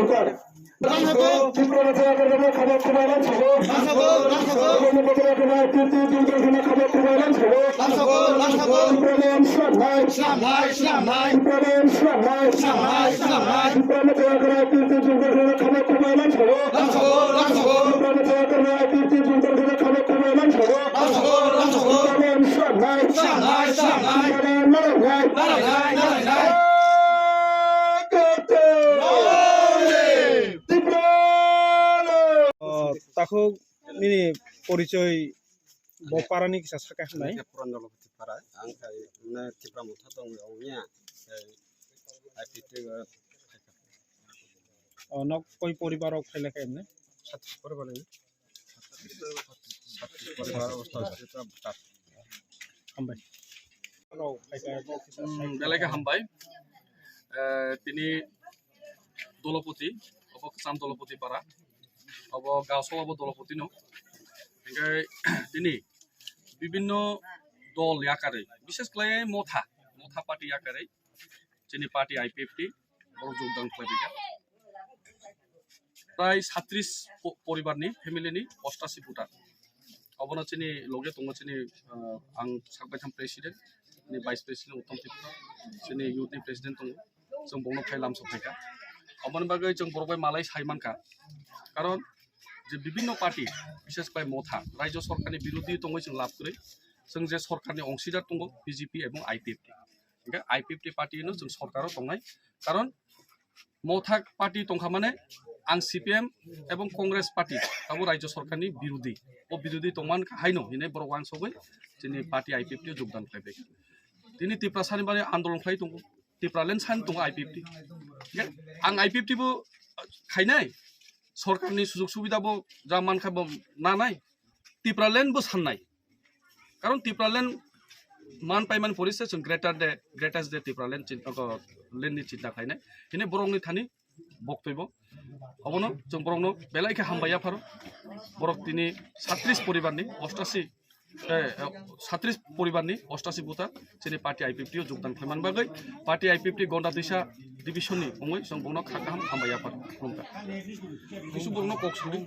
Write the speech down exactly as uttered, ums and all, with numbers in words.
Tipra Motha yakarno khama khuma lam sabo. Lam sabo, lam sabo. Tipra Motha yakarno kama khuma lam sabo. Lam sabo, lam sabo. Tipra Motha slam nai. Slam nai, slam nai. Tipra Motha slam nai. Slam nai, slam nai. Tipra Motha yakarno khama khuma lam sabo. Lam sabo, lam sabo. Tipra Motha yakarno khama khuma lam sabo. Lam sabo, lam sabo. Tipra Motha slam nai. Slam nai, slam nai. Tipra Motha nai. Nai, nai, nai, nai. Tipra! O, takhuk nini porichoi bo parani kisa sakha hinai. Ang khe Puran Dolopati para, ang khai mane Tipra Motha tong ya, ya, eh, I P T, eh, O, nok koi poribar rok phailai kha emne? Sat poribar ni. Sat poribar, o, sat. Hambai. Rok phaikha. Hmm, belai khe hambai. Eh, tini Dolopati, obo kwcham Dolopati para, obo Gaso obo Dolopati no. Hingke tini bibinno dol yakarwi, bishes khlai Motha, Motha party yakarwi, chini party I P F T, borok jogdan khlai dikha. Prai satris po-, poribar ni, family ni, ostashi voter. Obono chini loge tongo chini, ah, ang sakbaitham president, chini vice president Uttam Tripura, chini youth ni president tongo, chwng bongno phai lamsok phaikha. Oboni bagwi chwng borok bai malai sai mankha, karon je bibinno party, bishes khlai Motha, rajyo sorkarni birodi tongwi chwng lab kwrwi, chwng je sorkarni ongsidar tongo B J P ebong I P F T, hingke I P F T party no chwng sorkaro tongnai, karon Motha party tongkha mane ang C P M ebong Congress party abo rajyo sorkarni birodi. O birodi tongman haino hinwi borok wangsogwi chini party I P F T o jogdan khlaibai. Tini Tiprasani bagwi andolon khlai tongo. Tipraland sani tongo I P F T. Hingke ang I P F T bo khainai, sorkarni sujog subida bo ja mankha bo nanai, Tipraland bo sannai. Karon Tipraland man paiman pori se chwng greater de, greatest de Tipraland chin-, oko, land ni chinta khlainai. Hine borokni thani boktwibo. Obono chwng borokno belai khe hambai yapharo. Borok tini satris poribarni ostashi, eh, eh, satris poribarni ostashi buta chini party I P F T o jogdan khlaiman bagwi party I P F T Gonda Twisa division ni wngwi chwng borokno kha kaham hambai yapharo. Khulumkha. Kisu borokno kok sudi.